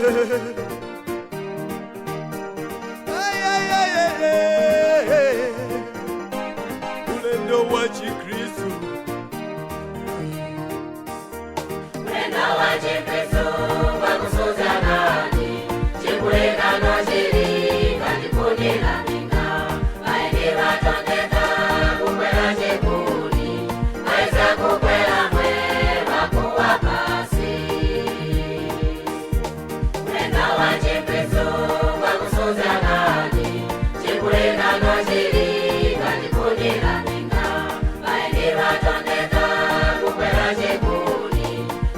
Ay, ay, ay, ay, ay. Ulendo wa Chikristu. Ulendo wa Chikristu wakusuzanani chikulekano chili katikunila minga vaeni vatondeka kukwela chikuli vaisa kukwela mwe vakuwa pasi. Ulendo wa Chikristu wakusuzanani chikulekano chili katikunila minga vaeni vatondeka kukwela chikuli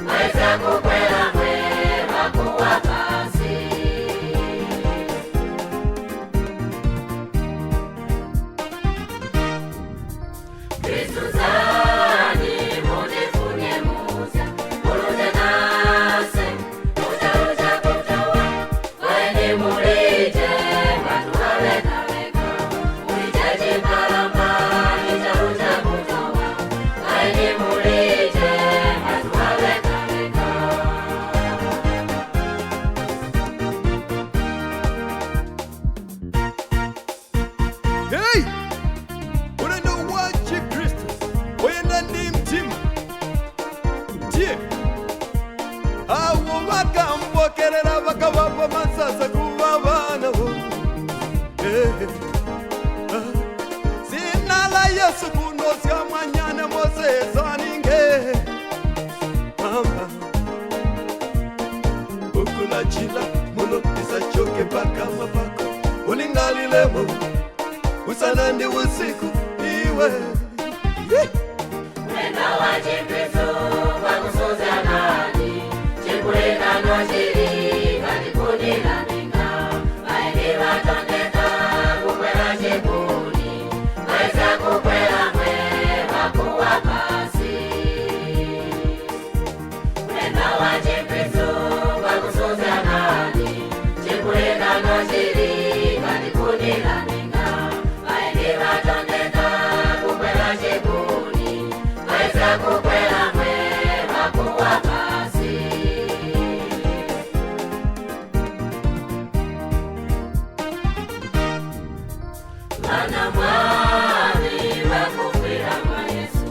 vaisa kukwela mwe vakuwa pasi. Kristu zani munifunye muza muluze nase muchalucha kutowa vaeni mulije vatu valekaveka mulije chipalamba ichalucha kutowa vaeni mulije vatu valekaveka. Hey! Ulendo wa Chikristu oyenda ndi mtima tie avo vakambokerera vakavapa masasa kuva vana vo. Eh, ah. Zina la Yesu kunosya mwanyana mosesaninge mama ukulachila mulo isachoke pakama pako ulingalilemo usana ndi usiku iwe. Eh. Ulendo wa Chikristu wakusuzanani chikulekano chili katikunila minga vaeni vatondeka kukwela chikuli vaisa kukwela mwe vakuwa pasi. Ulendo wa Chikristu wakusuzanani chikulekano chili katikunila minga vaeni vatondeka kukwela chikuli vaisa kukwela mwe vakuwa pasi. Vana mwami vakufira mwa Yesu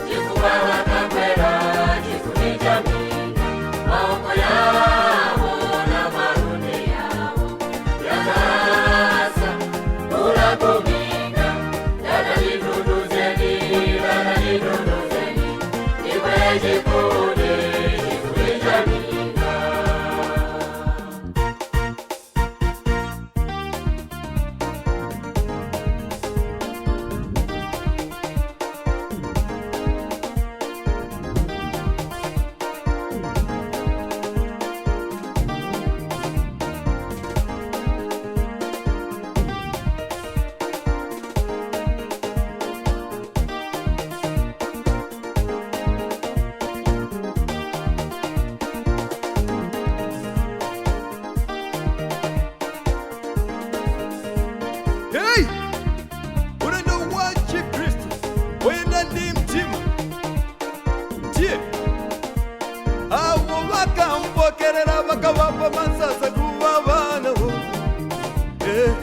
chifukwa vakakwela chikuni cha minga maoko yavo na marune yavo yakasa kulakuminga dada niduduzeni dada niduduzeni nikwele chikuni chikuni cha minga. Hey! Ulendo wa Chikristu oyenda ndi mtima tie avo vakambokerera vakavapa masasa kuva vana vo. Eh,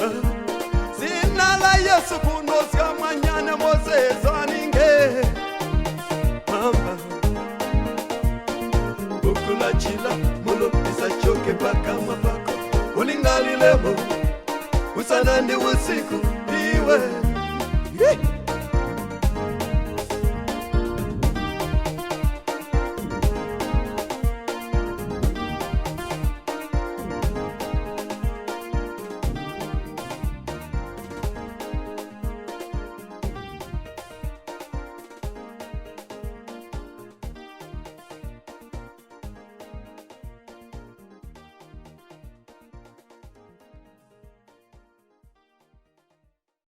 ah. Zina la Yesu kunosya mwanyana mosesaninge mama ukulachila mulo isachoke pakama pako ulingalilemo usana ndi usiku iwe.